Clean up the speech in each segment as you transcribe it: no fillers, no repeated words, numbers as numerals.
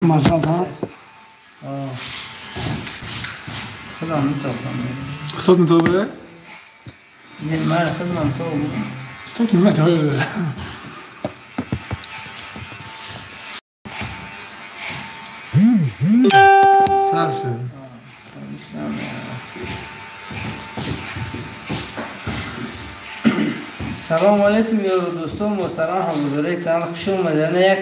Мажал, ҳа? Худам метобам. Худат метобе? Не, ман худам тобам. Худат метобе. Сар шуд. Салом алейкум, ёру дӯстон муҳтарам, ҳамгузории канал, хуш омадед. Як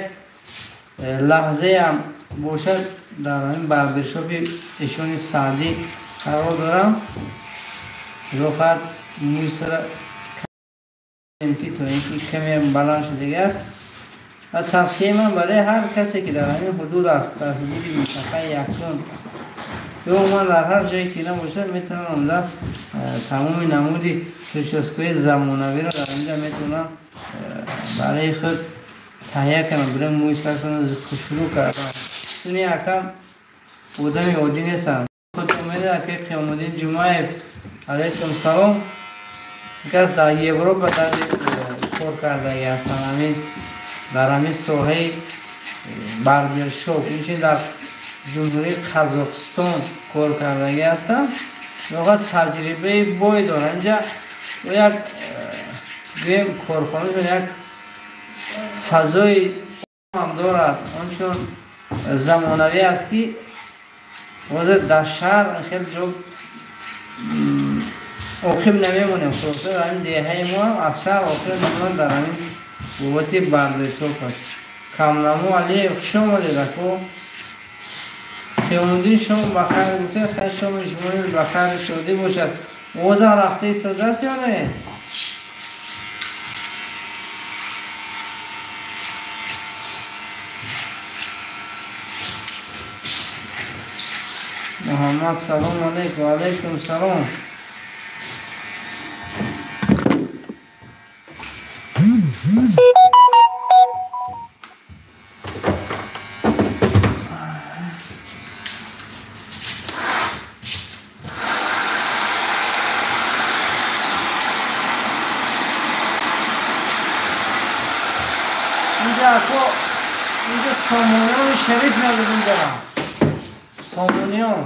лаҳзаам бошад дар ҳамин барбершопи эшони Саъдӣ қарор дорам. Худо мӯи сара ки то ин ки каме баланд шудагӣ аст. Ва тавсияи ман барои ҳар касе ки дар ҳамин ҳудуд аст, дар ҳудуди минтақаи якум ё ман дар ҳар ҷое ки набошад, метавонам омада тамоми намуди прическаҳои замонавиро дар инҷа метавонам барои худ таҳия кунам. Барои мӯи саршонро хушрӯ кардам. Чуни акам одами оддӣ нестам. Худ умеда акаи Қиёмуддин Ҷумаев, алайкум салом. Кас дар Европа дар кор кардагӣ ҳастанд, ҳамин дар ҳамин соҳаи барбершоп, инчунин дар ҷумҳурии Қазоқистон кор кардагӣ ҳастанд. Воқеан таҷрибаи бой доранд. Инҷа як гӯем корхонашон як фазои ҳам дорад, ончун замонавӣ аст ки ҳозир дар шаҳр хеле ҷо оқиб намемонем. Хулоса дар ҳамин деҳаи мо ҳам аз шаҳр оқиб намемонад дар ҳамин бобати барбершопаш. Камнамо Алиев, хуш омадед ако. Қиёмуддин, шом бахайр гуфтед, хайр шоми шумо низ бахайру шодӣ бошад. Овозам рафта истодааст ё не? Муҳаммад, салом алейкум. Алейкум салом. Инҷа сомониёни шариф мебудем дорам. Сомониён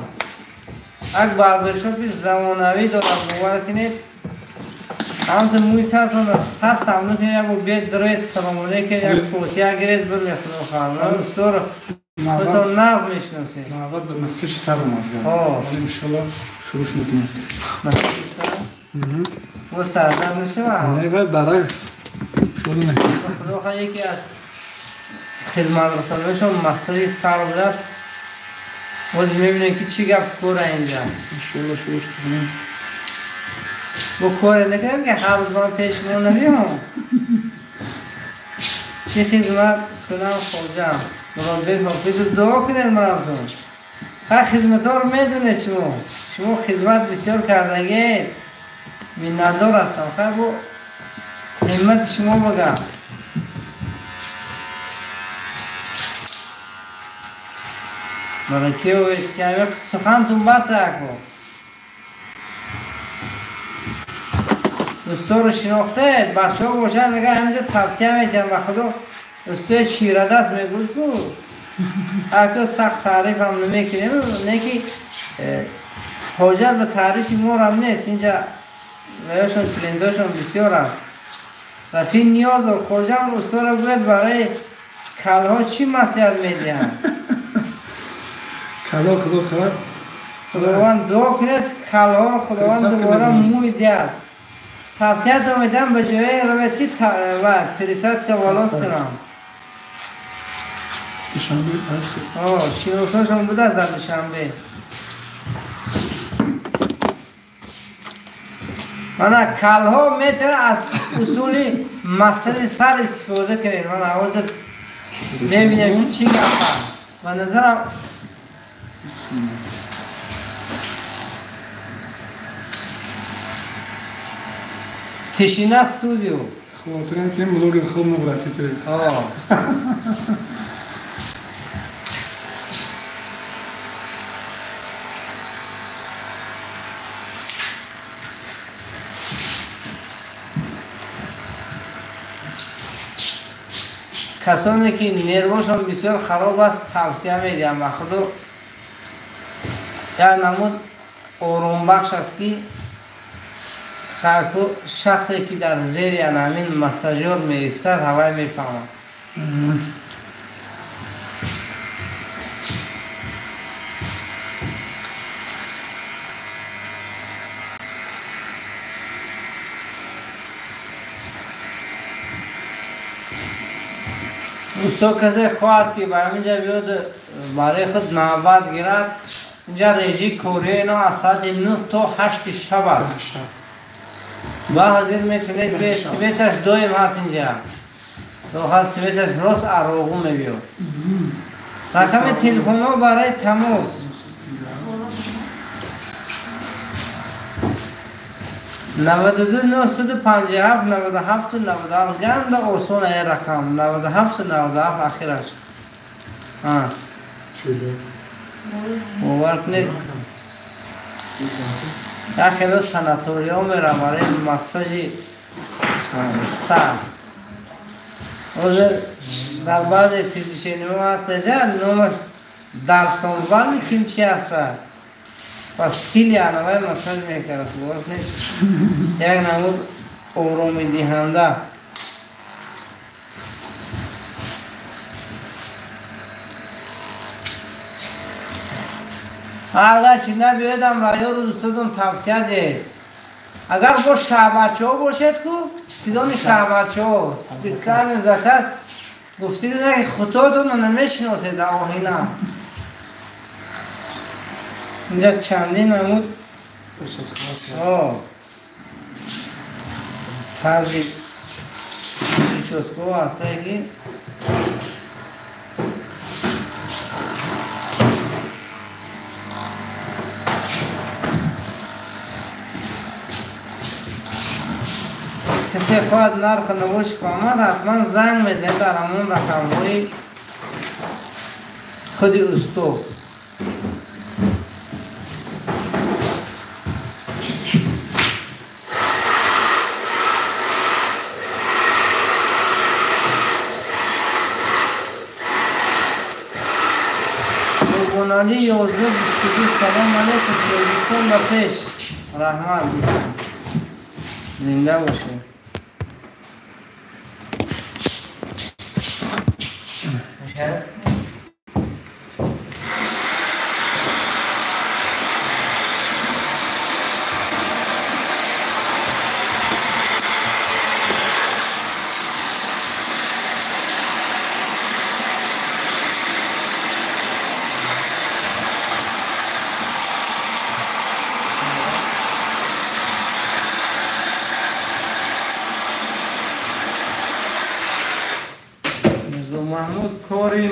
як барбершопи замонавӣ дорад, бовар кунед. Ҳамто мӯи сартонро пас тамну кунед, як бор биёед дароед, салом алейкум кунед, як фотиҳа гиред, биред худо хоҳад. Усторо худтон нағз мешиносед. Навбат ба масҷиди сар омад. Иншоалло шурӯъ мекунем. Масҷиди сар? Бо сардар мешавад? Не, баъд баръакс. Шурӯъ мекунем. Худо хоҳад яке аз хизматрасониҳошон мақсади сар будааст. Боз мебинем ки чӣ гап кора инҷа. Иншоалло шурӯъ мекунем. Бо коре накардем ки ҳар рӯз ман пеш мо намеом. Чӣ хизмат кунам хоҷам? Муродбек Ҳофизов, дуо кунед марамтон. Ҳар хизматҳоро медонед шумо. Шумо хизмат бисёр кардагиед. Миннатдор ҳастам. Хайр бо ҳиммати шумо бигам. Сухантун бас ако. Усторо шинохтаед, бачаҳо бошанд, нага ҳаминҷа тавсия медиҳам ба худо. Устои чирадаст мегӯд ку. Ако сахт таърифам намекунем, не ки ҳоҷат ба таърифи морам нест. Инҷа ваяшон клиентошон бисёр аст. Рафиқ Ниёзов, хоҷам усторо гӯяд барои калҳо чӣ маслиҳат медиҳанд? Калҳо худо хоҳад. Худованд дуо кунед, калҳо Худованд дубора мӯй диҳад. Тавсиятро медиҳам ба ҷое равед ки ва пересадка волос кунам. Душанбе аст. Шиносошон будааст дар Душанбе. Мана калҳо метавонад аз усули масҷиди сар истифода кунед. Мана ҳозир мебинем ки чӣ гап аст. Ба назарам Тишина студио. Хотирам ки блогер хуб мебурад титри. Касоне ки нервошон бисёр хароб аст, тавсия медиҳам. Ба худо як намуд оромбахш аст, ки шахсе ки дар зери ҳамин массажёр меистад, ҳавай мефаҳмад. Усто, касе хоҳад ки ба ҳаминҷа биёд, барои худ навбат гирад, инҷа режими кории ино аз соати 9 то 8 шаб аст. Ба ҳозир метавонед биёед, светаш доим ҳаст инҷа. Дохал светаш рост ароғу мебиёд. Рақами телефонҳо барои тамос 92 957 97 97. Ганда осон ай рақам 97 97 ахираш. Бовар кунед, як хело санаториё мерам барои массажи сар. Ҳозир дар баъзе физишениҳо ҳастад, номаш дарсонвали ким чи ҳастад, ба стили анавай массаж мекард. Бовар кунед, як намуд оромидиҳанда. Агар чи набиёдам, ба ёру дӯстотон тавсия диҳед. Агар бо шаҳбачаҳо бошед, ку сезони шаҳбачаҳо специально заказ гуфтид, ки худотонро намешиносед оҳина. Инҷа чандин намуд тарзи прическаҳо ҳастае, ки касе хоҳад нархи навош фаҳмад, ҳатман занг мезанед дар ҳамон рақамҳои худи усто. Қурбонали 1122. Салом алейкум, Тоҷикистон ба пеш. Раҳмат, дӯстон, зинда бошед. Маҳмуд, кори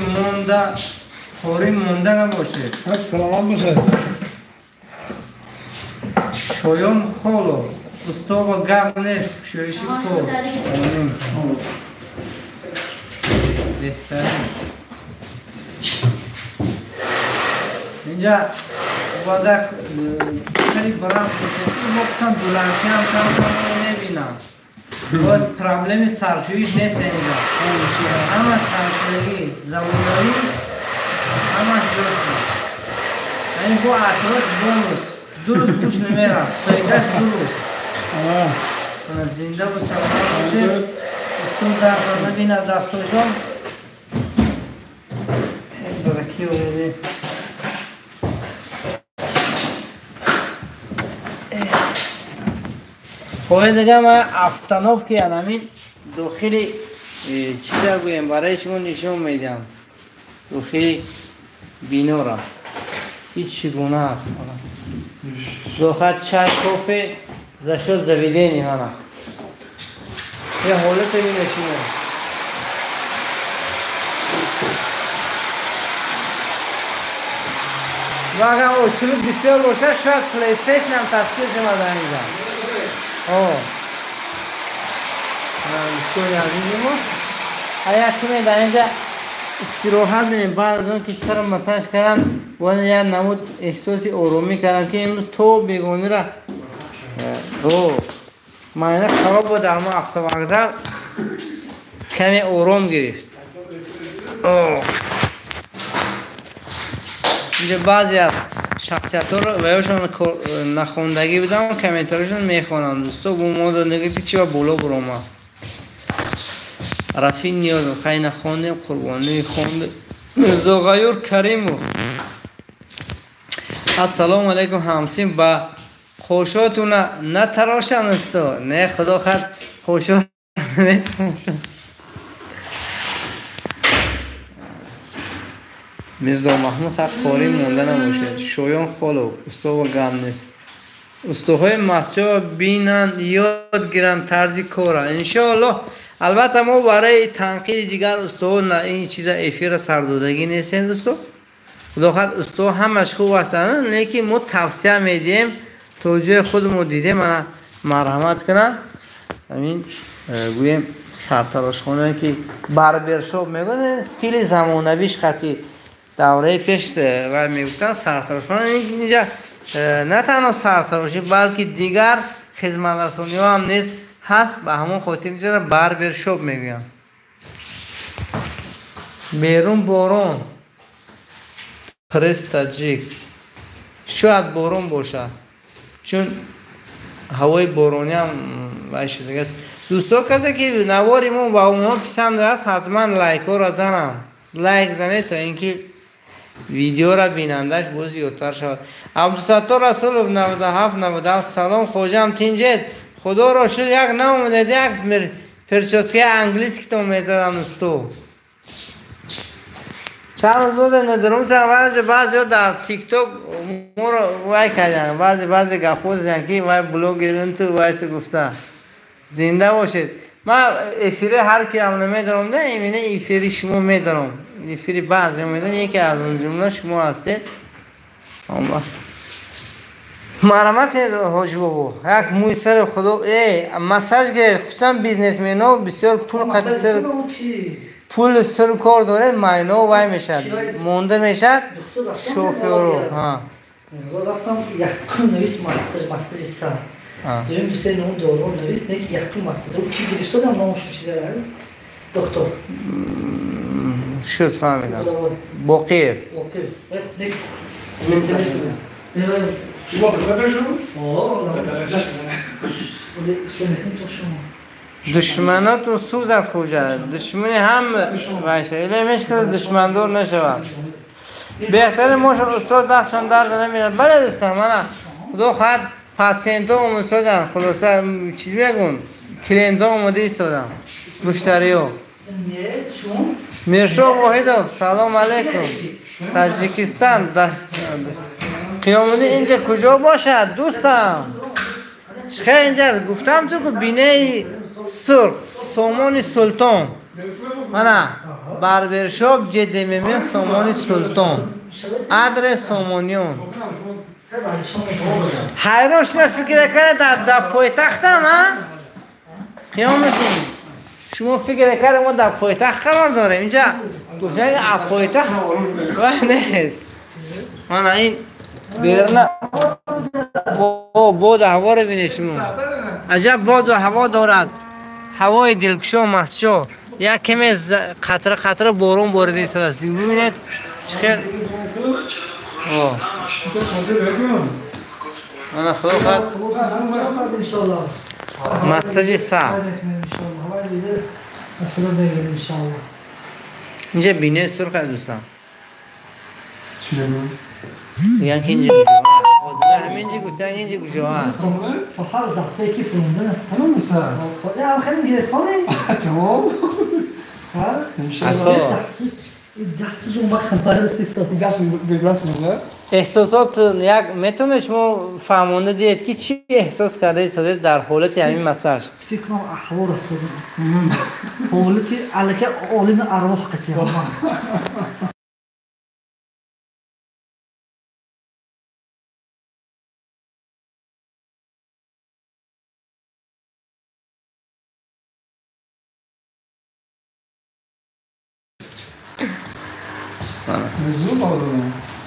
монда набошед. Саломат бошед. Шоён Холо, усто ба гап нест, кушоиши кор. Беҳтарин. Инҷа бадак хари баланд бошед, мо қисм дуланкиам кам мебинам. Бояд проблеми саршӯиш нест инҷа. Ҳамаш саршӯягӣ, заводорӣ, ҳамаш ҷош буд. Яъне бо атрош бонус. Ду рӯз пуш намерафт, стойкаш ду рӯз. Зинда бу саломат бошед. Устод дард набинад дастошон. Бараки ояде. Хоҳед дигар ман обстановки анамин дохили чиза гӯем барои шумо нишон медиҳам. Дохили бинора ҳеҷ чӣ гуна аст. Дохат чай, кофе за счёт заведения. Ана я ҳолате бинед шумо. Ва агар очурут бисёр бошад, шояд плейстейшн ҳам ташкил шавад дар инҷа. Дӯстони азизи мо, агар куме дар инҷа истироҳат менем, баъд аз он ки сарам массаж кардам, бояд як намуд эҳсоси оромӣ кардам, ки имрӯз то бегонира майна хароб буд, дар мо автовокзал каме ором гирифт. Инҷа баъзе аз шахсиятҳоро ваёшон нахондагӣ будам, комментариашон мехонам. Дӯсто, бо мо донагӣ ки чи ба боло буромад. Рафин Ниёзов, хай нахондем, Қурбонӣ хонд. Мирзо Ғаюр Каримов. Ассалому алайкум, ҳамсин ба қошотуна натарошам дӯсто. Не, худо хад қошо наметарошам. Мирзо Маҳмуд ҳақ қорӣ монда набошад. Шоён Холов, устова гам нест. Устоҳои масҷидро бинанд, ёд гиранд тарзи кора. Иншоаллоҳ. Албатта мо барои танқиди дигар устоҳо ин чиза эфира сардодагӣ нестем дӯсто. Худо хоҳад устоҳо ҳамаш хуб ҳастанд, лекин мо тавсия медиҳем то ҷои худмо дидем, мана марҳамат кунанд. Ҳамин гӯем сартарошхонае ки барбершоп мегӯянд, стили замонавиш хати давраи пеш вай мегуфтанд сартарошхона. Инҷа на танҳо сартарошӣ, балки дигар хизматрасониҳо ҳам нест ҳаст, ба ҳамон хотир инҷаро барбершоп мегӯянд. Берун борон, пресс таҷик. Шояд борон бошад, чун ҳавои боронӣ ҳам вай шудагааст. Дӯсто, касе ки навори мо ба онҳо писанд аст, ҳатман лайкҳоро зананд. Лайк занед то ин ки видеоро бинандаш боз зиёдтар шавад. Абдусаттор Расулов 97 97. Салом хоҷам, тинҷед? Худоро шукр, як наомадед, як перчоскаи англискитон мезадам дӯсто. Чанд рӯз бозе надорум, баъзеҳо дар тикток моро вай карданд, баъзе гапҳо заданд ки вай блогер ту вай ту гуфта. Зинда бошед. Ман эфири ҳар киам намедорам, не, именно эфири шумо медорам. Эфири баъзе медорам, яке аз он ҷумла шумо ҳастед. Марҳамат кунед ҳоҷи бобо, як мӯи сари худо массаж гиред, хусусан бизнесменҳо бисёр пул қати сар пул сар кор доред, майно вай мешавад, монда мешавад шофёру. Рафтам якум навис массажи сар. Дуюм дусе ном дору навис, не ки якум массаж. Ки гирифтодам номашо чиза доктор. Шуд, фаҳмидам. Боқиев. Боқиев. Душманотон сӯзад хоҷа, душмани ҳам вайша. Илоҳӣ мешкада душмандор нашавад. Беҳтари мошон устод дастшон дард намедиҳад. Бале дӯстон, мана худо хоҳад патсиентҳо омода, хулоса чиз мегӯн, клиентҳо омода истоданд, муштариҳо. Миршоҳ Воҳидов, салом алайкум. Таҷикистон. Қиёмуддин инҷа куҷо бошад дӯстам? Хеле инҷа гуфтам ту ки бинаи сурх, Сомони Султон. Мана барбершоп ҷдмм Сомони Султон. Адрес Сомониён. Ҳайрон шуда фикр карда дар пойтахтам, а? Қиёмуддин, шумо фикр карда мо дар пойтахт қарор дорем. Инҷа гуфтан аз пойтахт вай нест. Мана ин берна боду ҳаворо бинед шумо. Аҷаб боду ҳаво дорад. Ҳавои дилкушо масҷо. Як каме қатра қатра борон борида истодааст. Бибинед чӣ хел. Мана худо хоҳад массажи сар. Инҷа бинои сурх аст дӯстам. Мегӯянд ки инҷа куҷо аст? Ҳаминҷа гуфтанд инҷа куҷо аст? То ҳар дафъае ки фурунда. Ҳамон мисал. Ҳам хеле гирифтонӣ. Тамом. Эҳсосот як метавонед шумо фаҳмонда диҳед ки чӣ эҳсос карда истодед дар ҳолати ҳамин массаж? Фикр кунам аҳвол рафтодем. Ҳолати аллакай олими арвоҳ қатъи.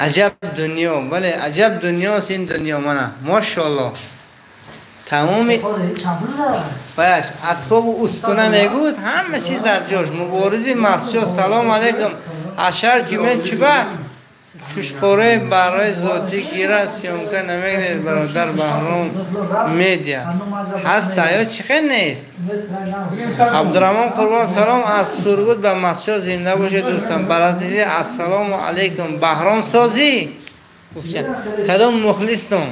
Аҷаб дунё, бале, аҷаб дунёст ин дунё. Мана машоаллоҳ, Тамоми баяш асбобу ускуна мегӯд, ҳама чиз дар ҷош. Муборизи Масҷо, салом алейкум. Ашар ҷумен чуба чушқораи барои зотӣ гира съёмка намегиред, бародар Баҳром Медиа. Ҳаст ё чӣ хел нест? Абдураҳмон Қурбон, салом аз Сургут ба Масҷо, зинда бошед дӯстон. Бародари ассалому алейкум. Баҳром созӣ? Гуфтан. Кадом мухлистон?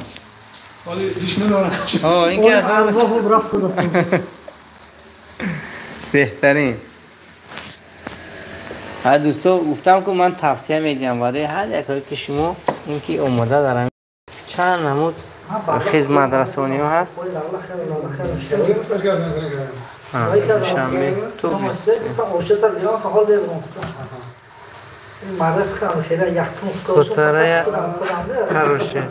Ин ки беҳтарин. Ҳа дӯсто, гуфтам ки ман тавсия медиҳам барои ҳар якое ки шумо ин ки омода дар чанд намуд хизматрасониҳо ҳаст. Душанбе то Котарая тароше.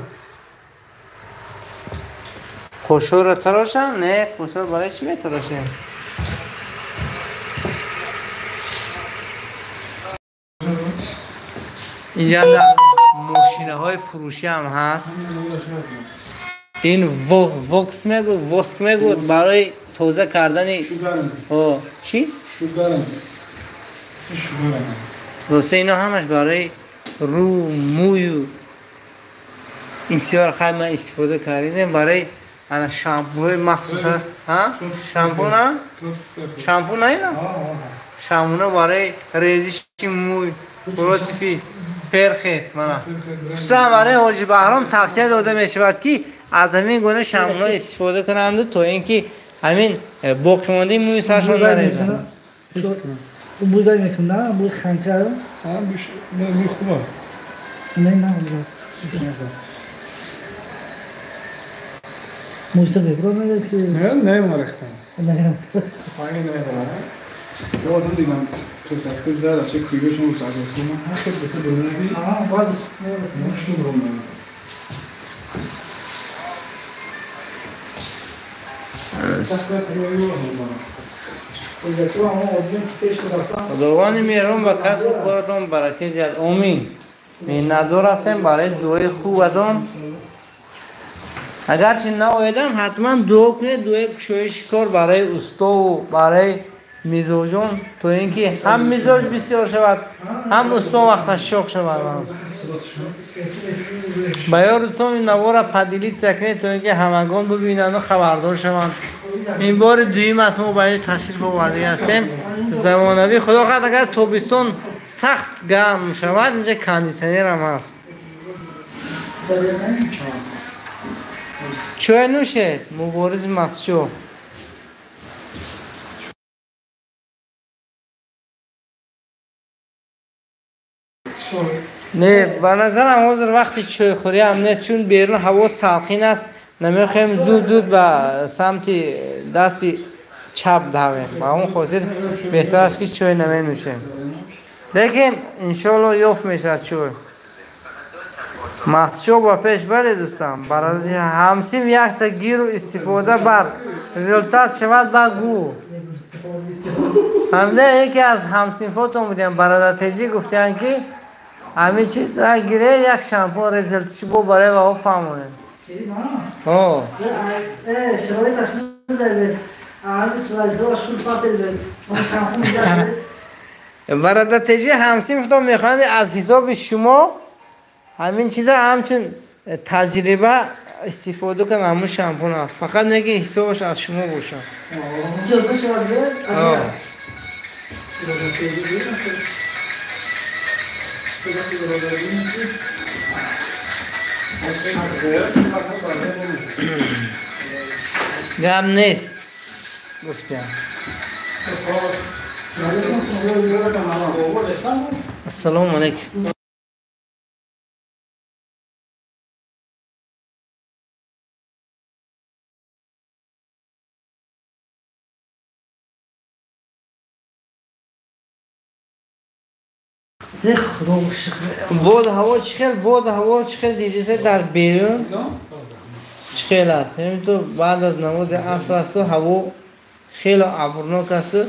Қошорро тарошанд? Не, қошор барои чӣ метарошем? Инҷа мошинаҳои фурӯшӣ ҳам ҳаст. Ин вокс мегӯ, воск мегӯ барои тоза кардани чӣ? Росте ино ҳамаш барои рӯ, мӯю ин чизҳоро хай ман истифода кардем. Барои ана шампунҳои махсус ҳаст. Шампун шампун на ина? Шампуна барои резиши мӯй, протифи перхет. Мана хусусан барои ҳоҷи Баҳром тавсия дода мешавад ки аз ҳамин гуна шампунҳо истифода кунанд, то ин ки ҳамин боқимондаи мӯи саршон нарезад. Мӯй мекунад, мӯй ханка. Мӯй хуба. Не, на, мӯйса мебурад мегӯяд ки не, не марехтам. Файне намедорад. Ҷо дидам присадка зада, че куйбешон усадка. Ман хел беса дурнади. Баъд мушну румна. Худованди меҳрубон ба касбу коратон баракат диҳад. Омин. Миннатдор ҳастем барои дуои хубатон. Агарчи наоедам, ҳатман дуо кунед, дуои кушоиши кор барои устову барои мизоҷон, то ин ки ҳам мизоҷ бисёр шавад, ҳам усто вақташ шоқ шавад. Ба ёрдутон ин навора поделиться кунед, то ин ки ҳамагон бибинанду хабардор шаванд. Ин бори дуюм аст мо ба инҷо ташриф оварда ҳастем. Замонавӣ, худо хоҳад, агар тобистон сахт гарм шавад, инҷа кондитсионерам ҳаст. Чой нӯшед, Муборизи Масҷо. Не, ба назарам ҳозир вақти чойхӯрӣ ҳам нест, чун берун ҳаво салқин аст. Намехоҳем зуд-зуд ба самти дасти чап давем. Ба он хотир беҳтар аст ки чой наменӯшем. Лекин иншоалло ёфт мешавад чой. Масҷо ба пеш баред дӯстам. Барои ҳамсим якта гиру истифода бар результат шавад ба гӯ. Ҳамда яке аз ҳамсинфотон будем, бародар Теҷӣ гуфтанд ки ҳамин чиз гире як шампун результатши бо барои вао фаҳмонем. Бародар Теҷӣ ҳамсинфотон мехоҳанд аз ҳисоби шумо ҳамин чиза ҳамчун таҷриба истифода кунанд, ҳамун шампуна. Фақат не ки ҳисобаш аз шумо бошад. Гап нест, гуфтям. Ассалому алайкум. Бод ҳаво чӣ хел, бод ҳаво чӣ хел дидисе дар берун чӣ хел аст? Ҳамин ту баъд аз намози аср асту ҳаво хело абрнок асту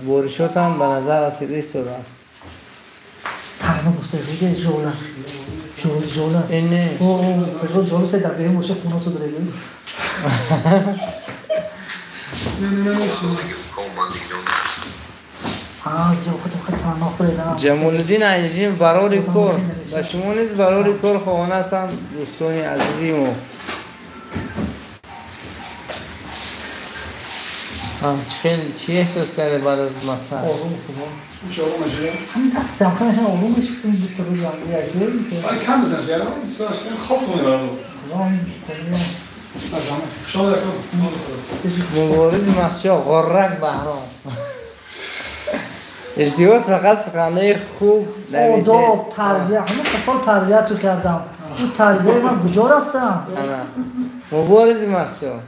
боришот ҳам ба назар расида истодааст. Тарма гуфта дига жола. Жола, жола. Ине. О, жола дар берун боша хона ту доред. Ҷамолиддин Айниддин барори кор ба шумо низ барори кор хоҳон ҳастам дӯстони азизи мо. Чӣ эҳсос кардед баъд аз массаж? Ором худо. Ҳамин дастам ханашам ором мешуд, ду та рӯз ولی کم بزن شیرم خواب کنه مبارز مسجد غرک بهرام التیاس فقط سخنه خوب نویسه. آداب تربیه همه قصال تربیت تو کردم. اون تربیه من کجا رفتم؟ مبارز مسجد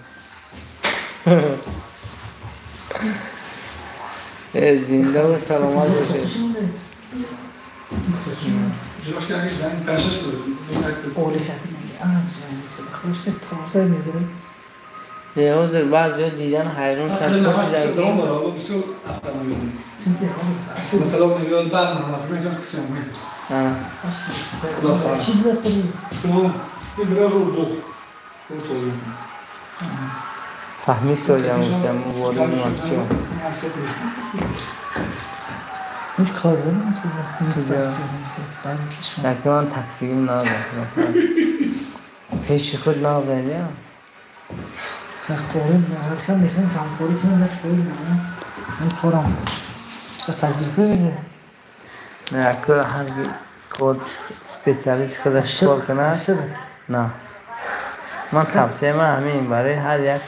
زنده و سلامت باشید. حاضر بعضی ها دیدن حیران شدن. فهمی سالیم گفتم مبارز مسجد. هیچ کار دارم که من تکسیم ندارم پیش خود نزدیم. خوریم هر کم میخوام همکاری کنم نکنیم من کارم تجربه میده. نه که هر کار سپسیالیست خودش کار کنه نه من توصیه من همین برای هر یک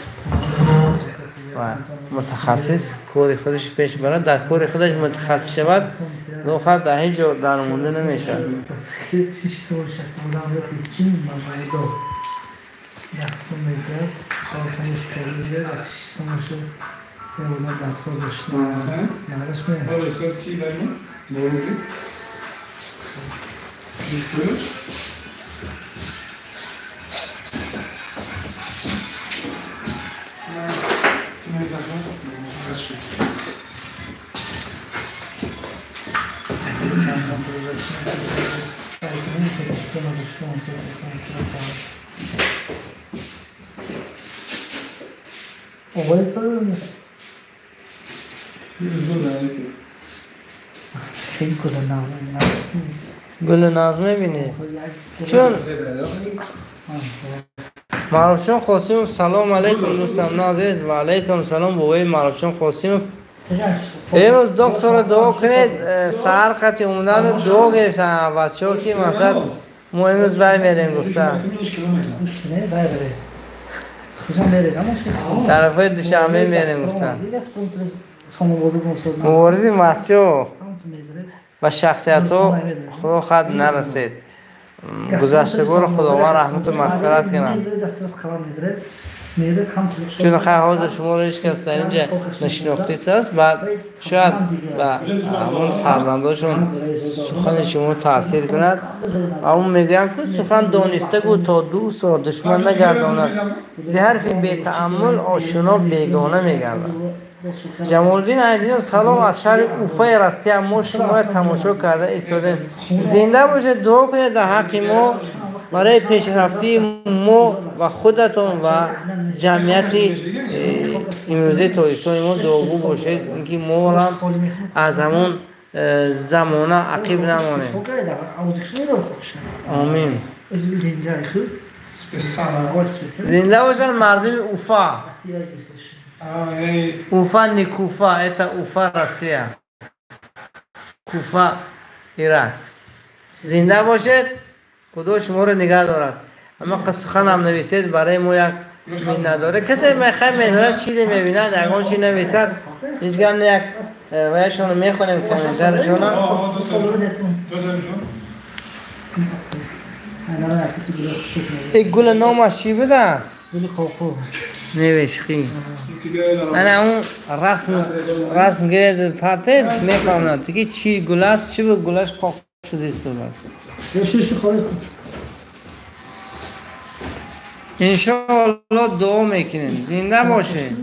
متخصص کار خودش پیش برد در کار خودش متخصص شود لوخر در هیچ جا درمونده نمیشه. گل ناز میبینی چون معروفشون قاسمов سلام علیکم دوستم نازید و علیکم سلام بابای معروفشون قاسمов. امروز دکتر دعا کنید سهر قطعی اومدن دعا گرفتن بچه‌ها که مثلا ما امروز بای میریم گفتن طرفای دوشنبه میریم گفتن. مبارزی مسجد و شخصیت ها خدا خد نرسید گذشتگان خداوند رحمت و مغفرت کنند. چون خیلی حاضر شما رو هیچ کس در اینجا نشناخته است بعد شاید به همون فرزنداشون سخن شما تاثیر کند. اما میگن که سخن دانسته گو تا دوست را دشمن نگرداند ز حرف بی تأمل آشنا بیگانه میگردد. جمالدین عیدین سلام از شهر اوفای روسیه ما شما تماشا کرده ایستادیم. زنده باشید دعا کنید در حق ما برای پیشرفتی ما و خودتان و جمعیت امروزه تاجیکستان ما دعاگو باشید اینکه ما هم از همون زمانه عقیب نمانیم. آمین. زنده باشند مردم اوفا. Уфа не Куфа, это Уфа, Россия. Куфа, Ирак. Зинда бошед, Худо шуморо нигоҳ дорад. Аммо сухан ҳам нависед барои мо як миннатдорӣ. Касе мехоҳад медорад чизе мебинад, ягон чи нависад, ҳеҷ гап не, як ваяшонро мехонем комментаришонро. Ин гул номаш чӣ будааст? Невешхи. Ана он расм гиред партед мефаҳмад ки чӣ гул аст, чӣ гулаш қоқ шуда истодааст. Иншоалло дуо мекунем. Зинда бошед.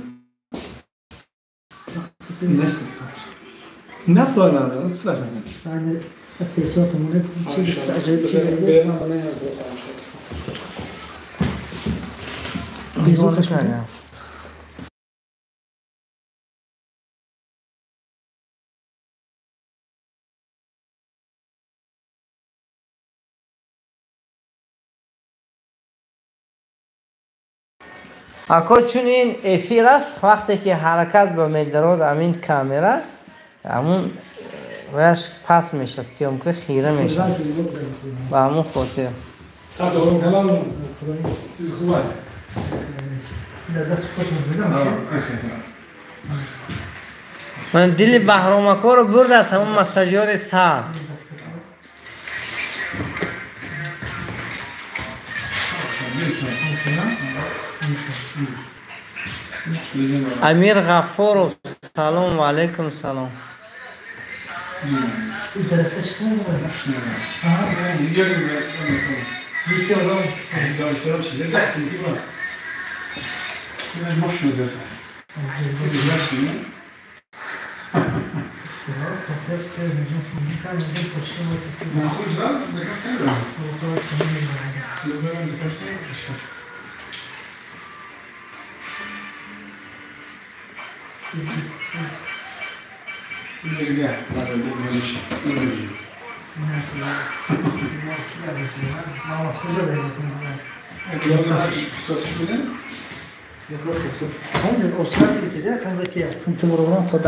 Безум кардам. Ако чун ин эфир аст, вақте ки ҳаракат ба медарод амин камера, ҳамун ваяш пас мешавад, съёмка хира мешавад. Ба ҳамун хотир. Ман дили Баҳромакоро бурд аз ҳамун массажёри сар. Амир Ғаффоров, салом ва алайкум салом.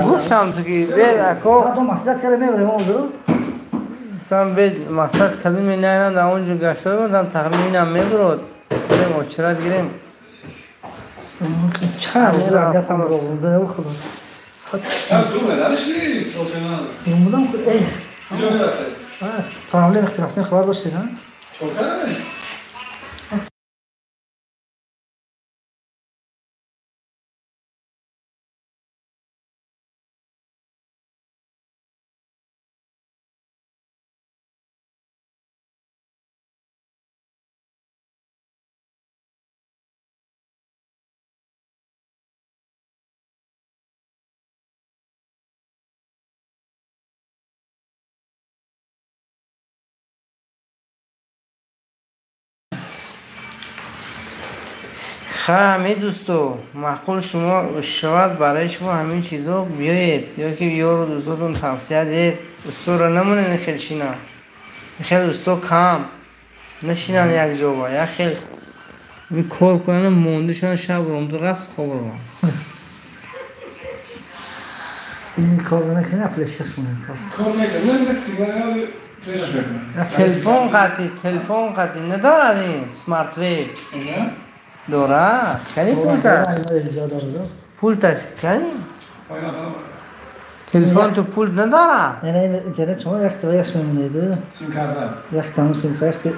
Гуфтам ту ки бед ако гуфтам бед мақсад кадом менайнам дар он ҷо гашта будам, тақрибан инам мебурод. Бирем очират гирем. Чанд проблем ихтилоф хабар доштед? Ҳамин дӯсто, маъқул шумо шавад барои шумо ҳамин чизо биёед, ё ки ёру дӯстотон тавсия диҳед. Усторо намонед хел шина, хел усто кам нашинанд як ҷоба, як хел кор кунанд, монда шаванд, шаб ромда раст хоб раванд. Ин кор накунад, флешкаш монад. Кор накунад, сигнал флешаш мекунад. Телефон қатъи надорад ин смартвейв. Дора, кани пулташ? Пулташ кани? Телефон ту пулт надора? Не, интернет шумо якта ваяш мемонед. Сим-карта. Якта сим-карта, якта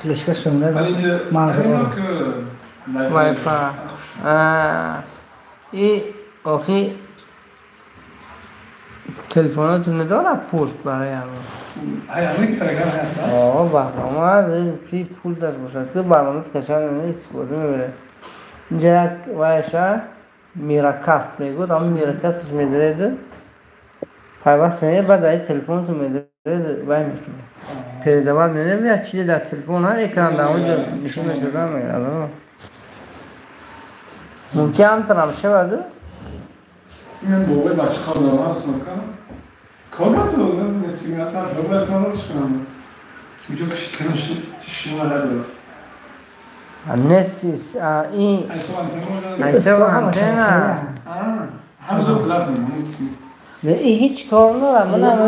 флешкаш мемонад. Манзара. Wi-Fi. И охи телефоноту надора пулт барои ҳамон. О, барнома аз пи пулташ бошад, ки барнома скачан истифода мебарад. Инҷа як ваяша Миракаст мегӯяд, ҳамон Миракасташ медареду пайваст меяд, баъд дар телефонту медареду вай мекунад. Передават менамояд, як чизе дар телефон ҳа, экран дар онҷо нишон нашуда мегӯяд. Мумкин ҳамтарам шаваду? Ин бобои бача хоб дорам, установка. Кор надорам, сигнал сар, телефонро шунам. Уҷо киш шума надорам. Нет, ин айсо антенна. Ҳамзо платно. Не, ҳеҷ кор надорам.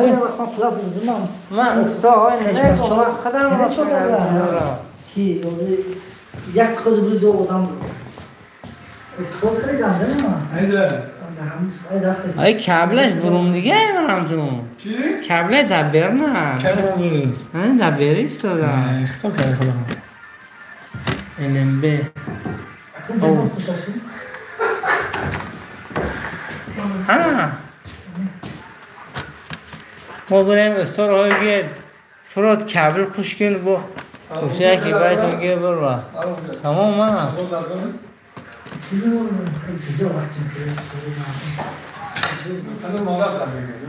Ман устоҳои намекунам, ман худам рост мекунам. Ки як код буд, ду одам кор кардам, не? Ай каблаш бурум дига манам ту. Чи? Кабле дар берна. Кабле. Дар бери истода. Хто кар худам. ЛМБ. Ҳа. Мо бурем устор ҳои фрод кабл хушкин бо. Гуфта ки байтон ге бурва. Тамом ма.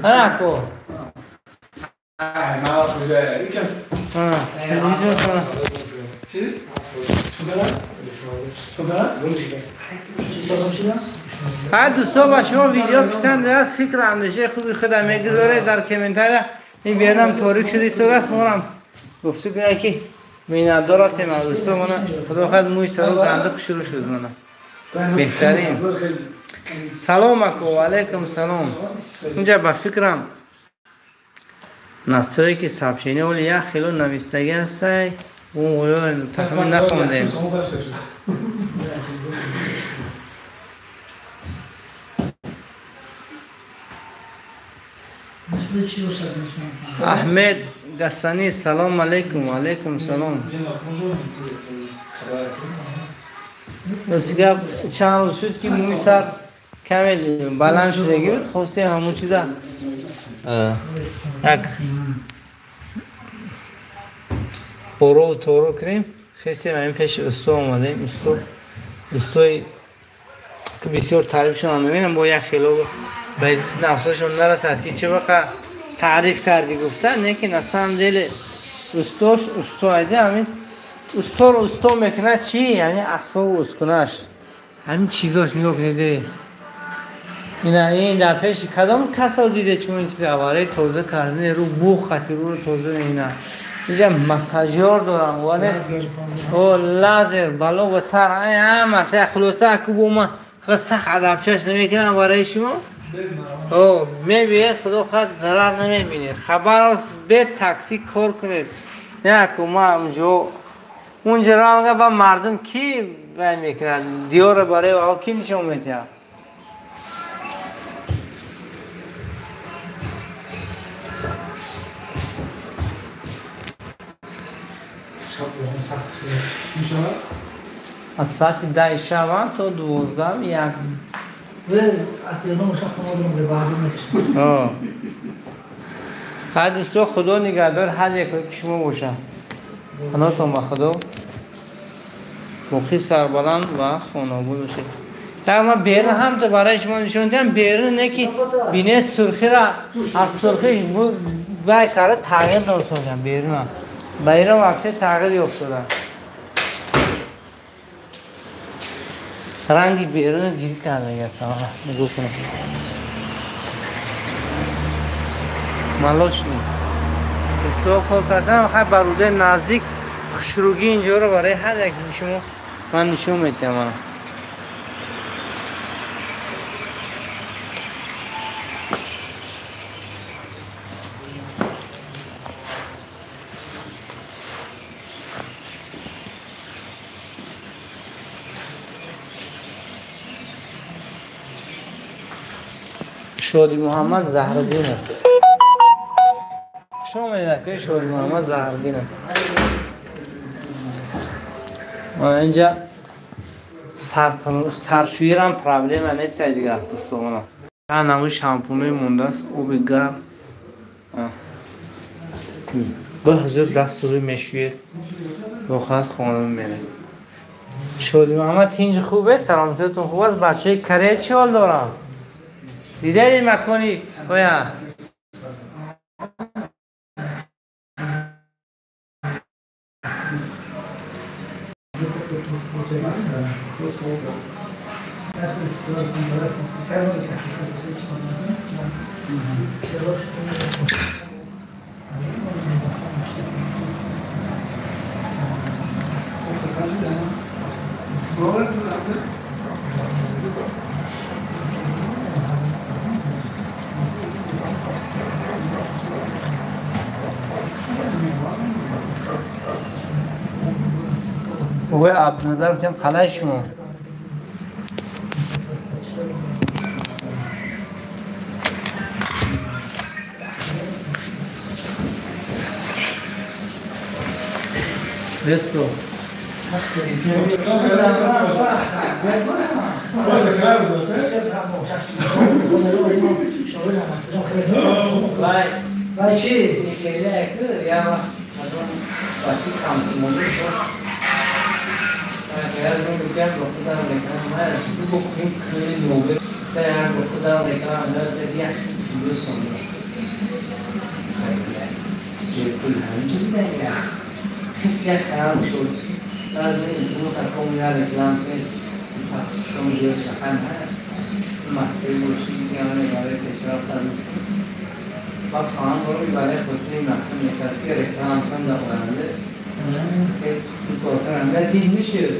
Ана ко. ҳар дӯсто ба шумо видео писанд аст, фикр андешаи хуби худа мегузоред дар комментария. Ин берунам торик шуда истодааст, морам гуфту кунад ки миннатдор ҳастем аз дӯсто. Мана худо хоҳад мӯи сару ганда шурӯъ шуд. Мана беҳтарин. Салом ако, алайкум салом. Инҷа ба фикрам настройки сообщения оли як хело навистагӣ ҳастай, тахмин нахондем. Аҳмед Гасани, салом алейкум. Алейкум салом. Рости гап, чанд рӯз шуд ки мӯи сар каме баланд шудагӣ буд, хостем ҳамун чиза як орову торо кунем. Хестем ҳамин пеши усто омадем. Устои ки бисёр таърифшон мебинам, бо як хело ба нафсашон нарасад ки чӣ вақа таъриф кардӣ гуфта, не ки на самом деле устош усто айда. Ҳамин усторо усто мекунад чӣ? Яъне асбобу ускунаш, ҳамин чизош нигоҳ кунед. Ина ин дар пеши кадом касо диде чун ин чиз аввалаи тоза кардани рӯ бух хати рӯро тоза. Ина инҷа массажёр дорам, вале о лазер бало ва тар ҳамаш. Хулоса аку бо ма сахт адабчаш намекунам барои шумо. О мебинед, худо хоҳад зарар намебинед. Хабар аст, бе такси кор кунед. Не аку ма унҷо унҷа равга ба мардум ки вай мекунад диёра барои ва ки нишон медиҳад. Аз соати 10 шаба то 12 як. Ҳар дӯсто, худо нигаҳдор ҳар якое ки шумо бошад. Паноҳтон ба худо, боқӣ сарбаланд ва хонобод бошед. Так ман берун ҳам то барои шумо нишон диҳам, берун не ки бине сурхира аз сурхиш вай карда тағйир дод беруна. Берун вообще тағйир ёфтада. Ранги беруна гир кардаги ҳастам. Нигоҳ кунед. Молочный. Усто кор кардам, хай ба рӯзаи наздик хушругӣ инҷоро барои ҳар яке шумо ман нишон медиҳам. Мана Шоди Муҳаммад Заҳриддинов. Хуш омадед, акои Шоди Муҳаммад Заҳриддинов. Инҷа саршӯирам проблема нест дигар дӯстона. Чанд намуди шампунои мондааст, оби гарм. Ба ҳузур дасту рӯй мешӯед, рохат хона меред. Шоди Муҳаммад тинҷ хубе, саломатиятон хуб аст. Бачаи Корея чӣ ҳол доранд? Дидаи макони оя? Оғои Абдуназар гуфтем, қалай шумо? Десто. Вай чӣ? Я бачи камсимонӣ шост. Илтимос аком я реклам кунед, подписчикам зиёд шакан ҳаст. Маҳсули бошӣ яъне барои пешрафт аз ман хоҳам дорам барои хотири мақсад мекарси реклам кунам дар оянда. Хеле хуб кор кунам. Дид мешуд.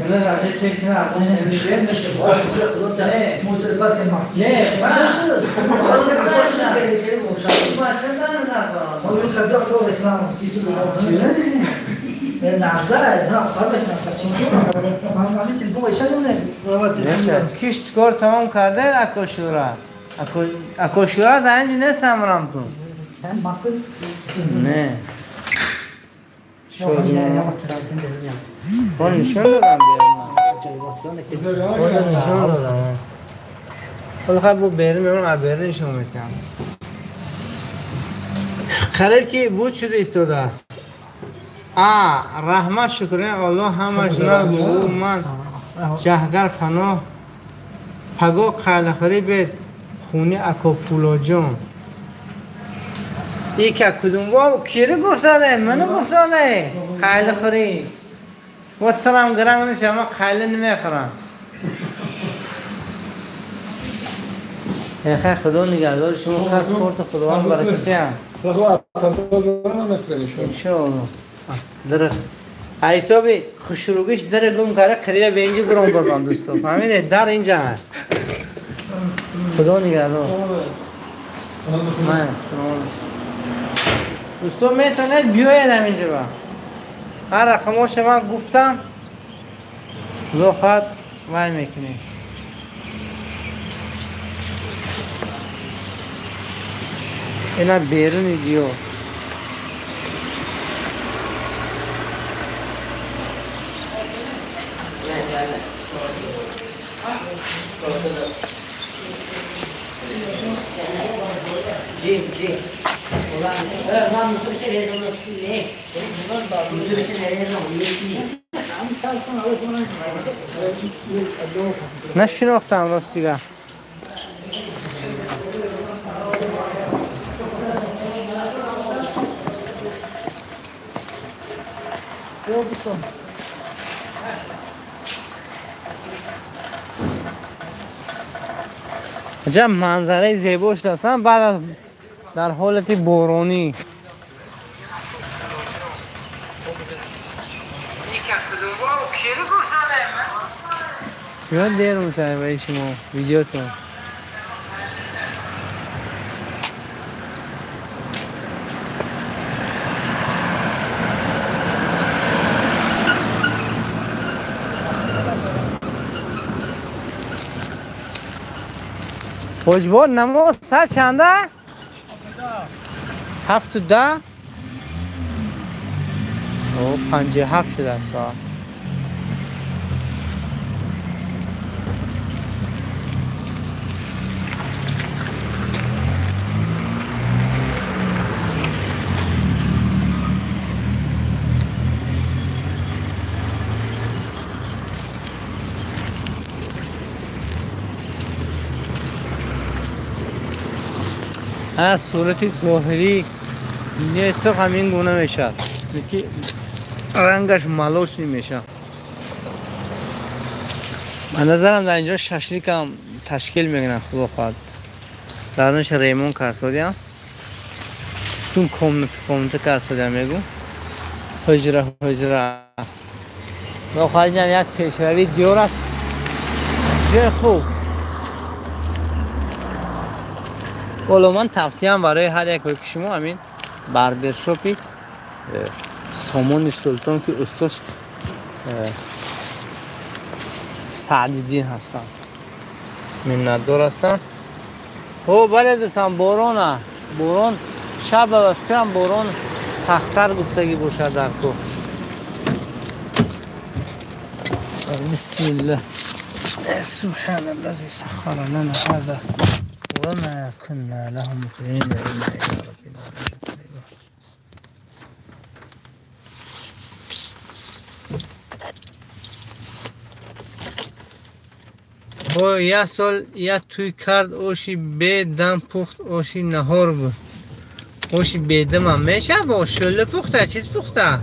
Куна рафиқ пеш на نشه نشه خدا خدا موزه بس که مخصوص نه نشد. بچه در نظر دارم. ما این قضیه تو اسلام کیسو نه نظر نه خدا من من تلفن باشه نه نشه کیش کار تمام کرده اکوشورا اکوشورا در اینجا نیستم رام تو نه شد نشون دادم بیرون نشون دادم خب خب با بیرون میرم بیرون نشون میدم قریب که بود شده ایستاده است رحمت شکرین الله همش نگو من جهگر پناه پگاه قلخری به خونه اکاپولا جان یک کدوم با کیره گفتاده منو گفتاده قلخری و سلام گرم نیست اما قله نمیخورم خیر خدا نگهدار شما خاص پورت خداوند برکتی هم انشاءالله در حساب خوشروگش در گم کرده قریبه به اینجا گرم بردم دوستو فهمیده در اینجا هست خدا نگهدار من سلام دوستو میتونید بیاید همینجا با هر رقماش من گفتم خدا خواهد وای میکنید اینا بیرون دیو جی نشناختم راستیگه عجب منظره زیبا شده اصلا بعد از در حالت بارانی چرا دیر می‌زنی برای شما ویدیوتون حجبار نماز ساعت چنده؟ 7:10 او 57 شده ساعت از صورت ظاهری نیست همین گونه میشه که رنگش مالوش نمیشه. به نظرم در اینجا ششلیک هم تشکیل میکنن خدا خواهد درنش ریمون کرسادیم تون کمت کرسادیم میگو حجره حجره خدا خواهد یک پیشروی دیور است جای خوب. والا من توصیه برای هر یک شما همین барбершопи Сомони Султон ки устош Саъдиддин ҳастанд. Миннатдор ҳастам. О бале дӯстам, борона борон шаб ба фикрам борон сахттар гуфтагӣ бошад дар кӯҳ. Бисмиллаҳ. سبحان الذي سخر لنا هذا وما كنا له مقرنين إلا إلى ربنا راجعون. یا سال یا توی کرد اوشی به دم پخت اوشی نهار بود اوشی به دم هم میشه با شله پخته چیز پخته.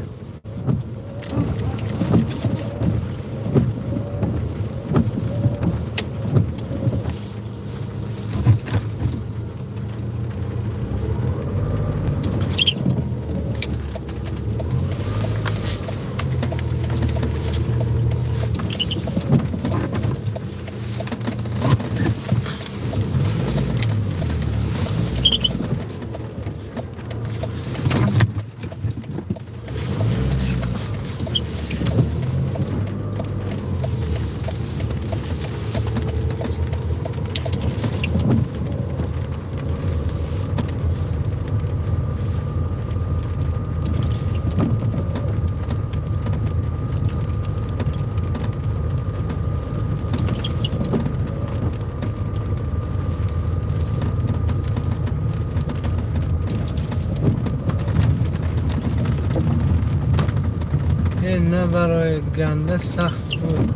Не барои ганда сахт буд.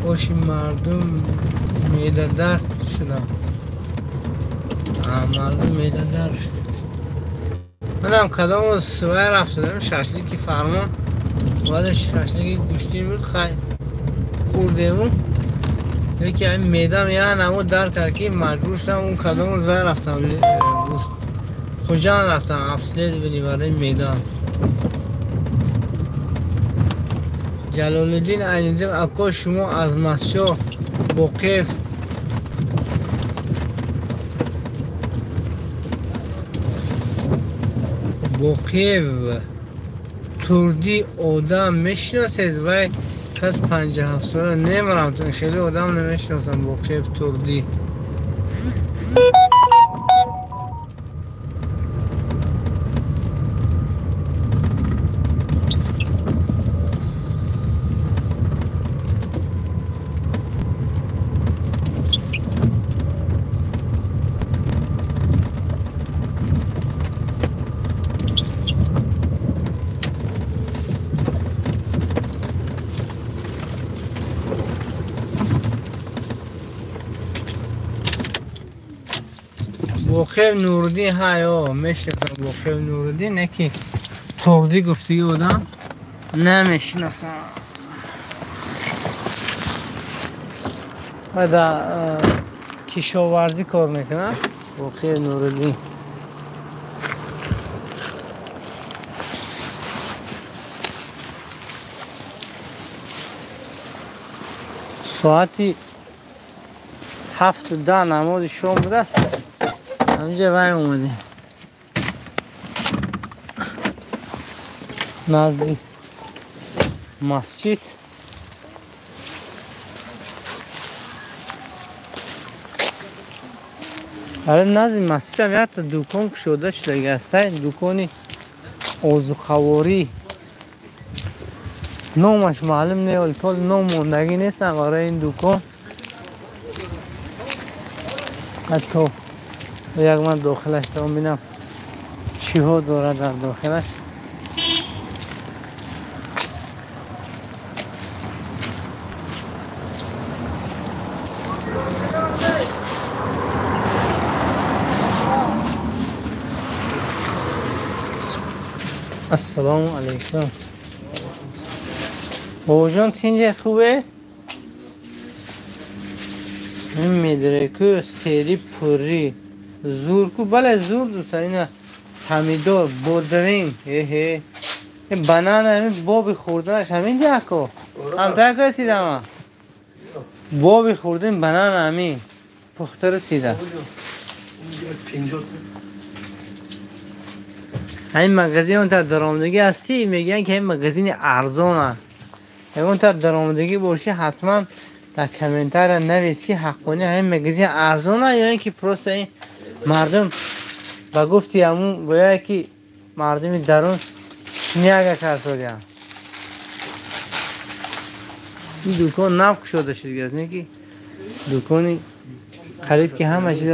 Боши мардум меъдадард шудам. Мардум меъдадард шуд. Манам кадом вай рафтадам шашлики фармон. Баъд шашлики гӯштӣ буд, хай хӯрдему. Яке ҳамин меъдам я намуд дард кард ки маҷбур шудам он кадом рӯз вай рафтам. Хуҷанд рафтам обследование барои меъдам. Ҷалолиддин Айниддин ако шумо аз Масчо Боқиев Турдӣ одам мешиносед? Вай кас 57 сола немарам, хеле одам намешиносам. Боқиев Турдӣ. Боқиев Нуриддин ҳаё мешиносам. Боқиев Нуриддин яки Турдӣ гуфтагӣ одам намешиносам. Ва дар кишоварзӣ кор мекунад Боқиев Нуриддин. Соати 7:10 намози шом будааст. Ҳаминҷа вай омадем. Назди масҷид. Ҳали назди масҷидам якта дукон кушода шудагӣ аст. Дукони озуқаворӣ. Номаш маълум не, ҳол ном мондагӣ нестам барои ин дукон. Ҳатто як ман дохилаш там бинам чиҳо дорад дар дохилаш. Ассалому алайкум. Бобоҷон тинҷе хубе? Медре ку сери пурӣ зур ку, бале зур дӯста. Ина помидор, бодринг, эҳе банан, ҳамин боби хӯрданаш ҳамин диако ҳамтака расидама. Боби хӯрдани банан ҳамин пухта расида. Ҳамин магазин он тар даромадагӣ ҳастӣ, мегӯянд ки ҳамин магазини арзон аст. Ягон тар даромадагӣ бошӣ ҳатман дар комментария навис ки ҳаққони ҳамин магазин арзон аст ё ин ки просто ин мардум ба гуфти ҳамун бояд ки мардуми дарун шняга карсодиям. Ин дукон нав кушода шуд, не ки дукони қариб ки ҳама чиз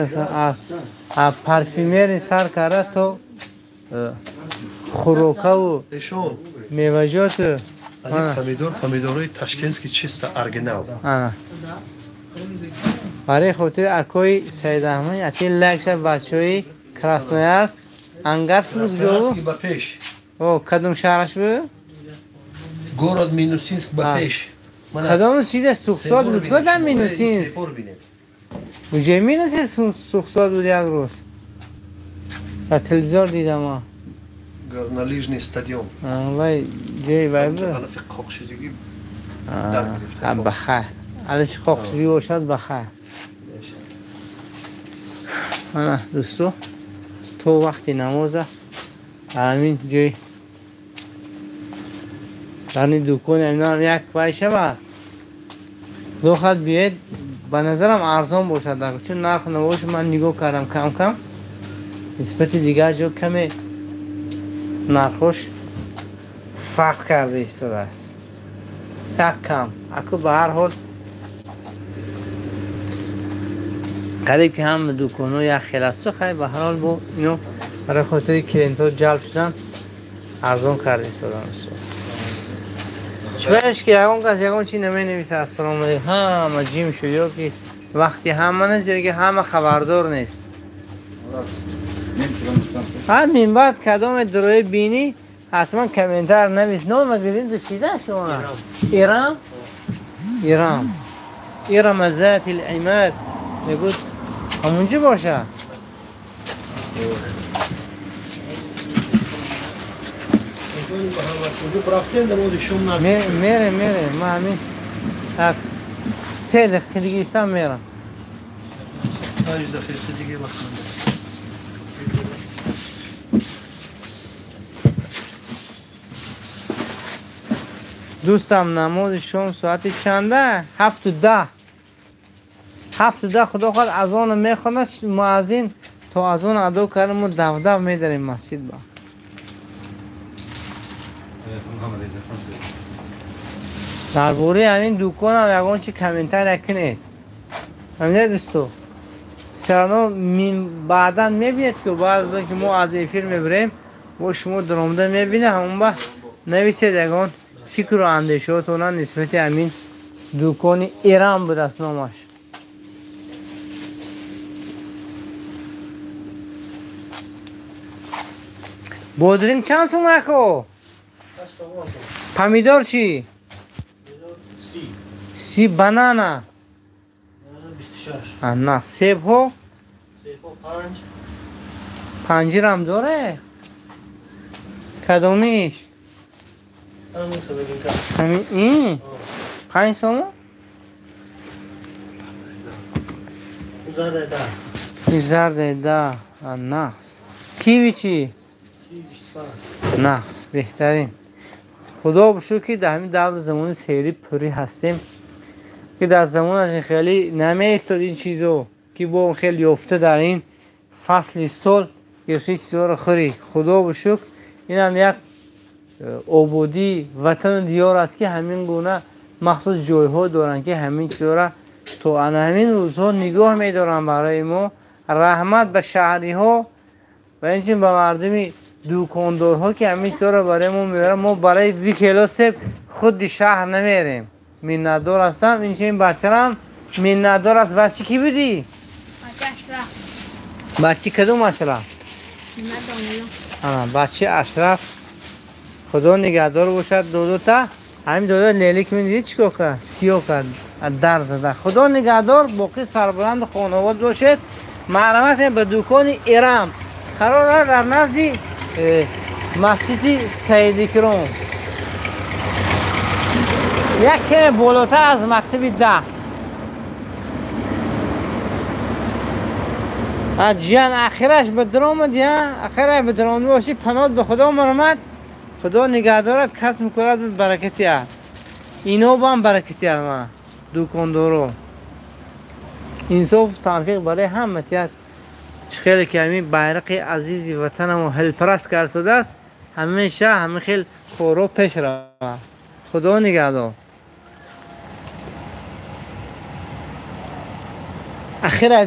аст. Аз парфюмери сар карда то хӯрокаву меваҷоту. Помидор, помидорои ташкентский чисто оригинал. Барои хотири акои Саидаҳмад ати лайк шад бачаҳои Красноярск, Ангарск буд ҷо? Ба пеш. О, кадом шаҳраш буд? Город Минусинск ба пеш. Кадом чизе сухсод буд? Кадом Минусинск? Куҷои Минусинск сухсод буд як рӯз? Дар телевизор дидам. Горнолыжный стадион. Вай ҷои вай буд? Алафи қоқшудагӣ дар гирифта. Ба хайр. Алафи қоқшудагӣ бошад ба хайр. Ана дӯсто, то вақти намоза ҳамин ҷои дар ин дукон ҳаминам як вай шавад. Лохат биёед, ба назарам арзон бошад, чун нарху навош ман нигоҳ кардам кам-кам нисбати дигар ҷо каме нархош фарқ карда истодааст. Як кам. Аку ба ҳар ҳол қариб ки ҳама дуконҳо як хел аст. Хай ба ҳар ҳол бо ино барои хотири клиентҳо ҷалб шудан арзон карда истодан. Чӣ ки ягон кас ягон чи наменависа ассалому алайкум. Ҳама ҷим шуд ё ки вақти ҳама нест ё ки ҳама хабардор нест. Ҳар минбаъд кадоме дурои бинӣ ҳатман комментар навис. Нома гирим ту чиза шумо? Ирам? Ирам. Ирам зати ал-имад мегӯд ҳамунҷо боша. Мере, мере, ман ҳамин так 3 дақиқа дига истам мерам. 5 дақиқа дига вақт. Дӯстам намози шом соати чанда? 7:10. 7:10 худо хоҳад азонро мехонад муаззин то азон адо карда мо давдав медарем масҷид ба. Дар бораи ҳамин дуконам ягон чи комментария кунед. Ҳамида дӯсто, всё баъдан мебинед ки баъд аз он ки мо аз эфир мебарем, бо шумо даромада мебинед, ҳамон ба нависед ягон фикру андешаҳотона нисбати ҳамин дукони Ирам будааст номаш. Бодринг чанд сум ако? Помидор чӣ? 30. Банана? 26. На, себҳо? 5. Панҷирам доре? Кадомиш? Ҳамин ин? 5 сомон? Ин зарде 10. Нақс. Киви чӣ? Нақс. Беҳтарин. Худо бошур ки дар ҳамин даври замони сери пурӣ ҳастем ки дар замонаш ин хеле намеистод ин чизо ки бо хеле ёфта дар ин фасли сол гирифти чизоро хӯрӣ. Худо бошур инам як ободии ватану диёр аст ки ҳамин гуна махсус ҷойҳо доранд ки ҳамин чизоро то ана ҳамин рӯзҳо нигоҳ медоранд барои мо. Раҳмат ба шаҳриҳо ва инчунин ба мардуми дукондорҳо ки ҳамин чизоро барои мо меоранд. Мо барои 2 кило себ худи шаҳр намерем. Миннатдор ҳастам. Инчунин бачарам миннатдор аст. Бачи кӣ будӣ? Бачи кадом Ашраф? Бачи Ашраф. Худо нигаҳдор бошад додота. Ҳамин додо лелик мебинед чӣ кор кард? Сиёҳ кард, дар зада. Худо нигаҳдор, боқӣ сарбаланду хонавод бошед. Марҳамат ба дукони Ирам. Қарор дорад дар назди масҷиди Саидикром. Як каме болотар аз мактаби 10. Ҷиян ахираш ба даромад, ахираш ба даромад бошӣ, паноҳ ба Худо марҳамат. Худо нигаҳдорад, касб мекунад баракати аҳл. Ино бам баракати аҳл мана дукондоро. Инсоф тавфиқ барои ҳама тият. Чӣ хеле ки ҳамин байрақи азизи ватанамо ҳелпараст кардааст, ҳамеша ҳамин хел корҳо пеш равад. Худо нигаҳдор. Ахира